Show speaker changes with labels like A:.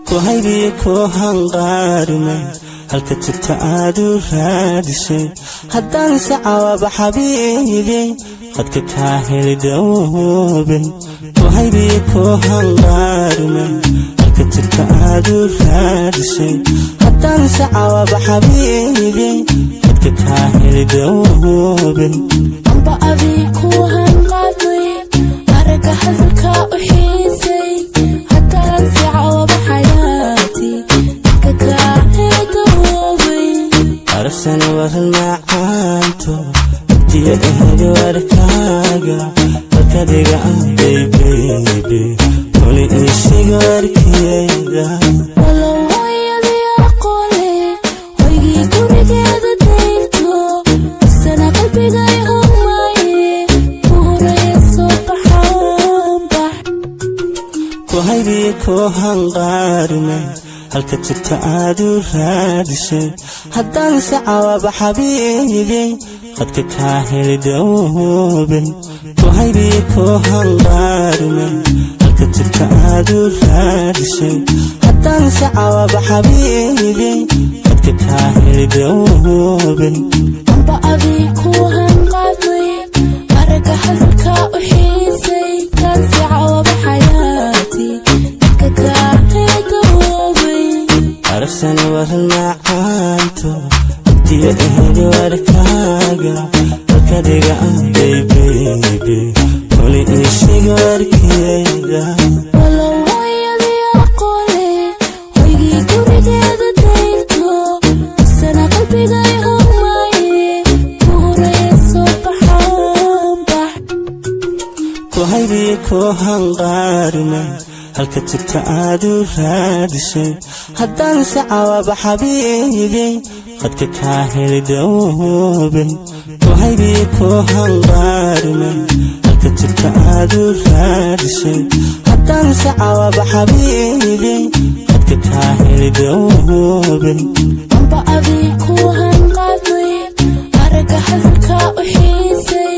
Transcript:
A: Ku haybiye ku hanqaarmay, halka tagta aad u raadisay. Haddaan sacawaaba xabiibi, qadka kaa heli dawoobay. Ku haybiye ku hanqaarmay, halka tagta aad u raadisay. Haddaan sacawaaba xabiibi, qadka kaa heli dawoobay.
B: Amba adii ku hanqaadmay, aragga hadalka u xiisay. Haddaan si cawaba xayaati, dadka kaa heli dawoobay.
A: Arabsani waran macaanto, agtiya eheli warkaaga. Halkadiga ah baby, kuni iisheega warkeeda.
B: Walow hooyadii aqoole, hoygii gurigeeda dayrto, isana qalbigay humaaye, ku horaya soo baxaan bax.
A: Ku haybiye ku hanqaarmay, halka tagta aad u raadisay. Haddaan sacawaaba xabiibi, qadka kaa heli dawoobay. Ku haybiye ku hanqaarmay, halka tagta aad u raadisay. Haddaan sacawaaba xabiibi, qadka kaa heli dawoobay.
B: Amba adii ku hanqaadmay, aragga hadalka u xiisay. Taan si cawaba xayaati, dadka kaa heli dawoobay.
A: Arabsani waran macaanto, agtiya eheli warkaaga. Halkadiga ah baby, kuni iisheega warkeeda.
B: Walow hooyadii aqoole, hoygii gurigeeda dayrto, isana qalbigay humaaye, ku horaya soo baxaan bax.
A: Ku haybiye ku hanqaarmay, halka tagta aad u raadisay. Haddaan sacawaaba xabiibi, qadka kaa heli dawoobay. Ku haybiye ku hanqaarmay, halka tagta aad u raadisay. Haddaan sacawaaba xabiibi, qadka kaa heli dawoobay.
B: Amba adii ku hanqaadmay, aragga hadalka u xiisay.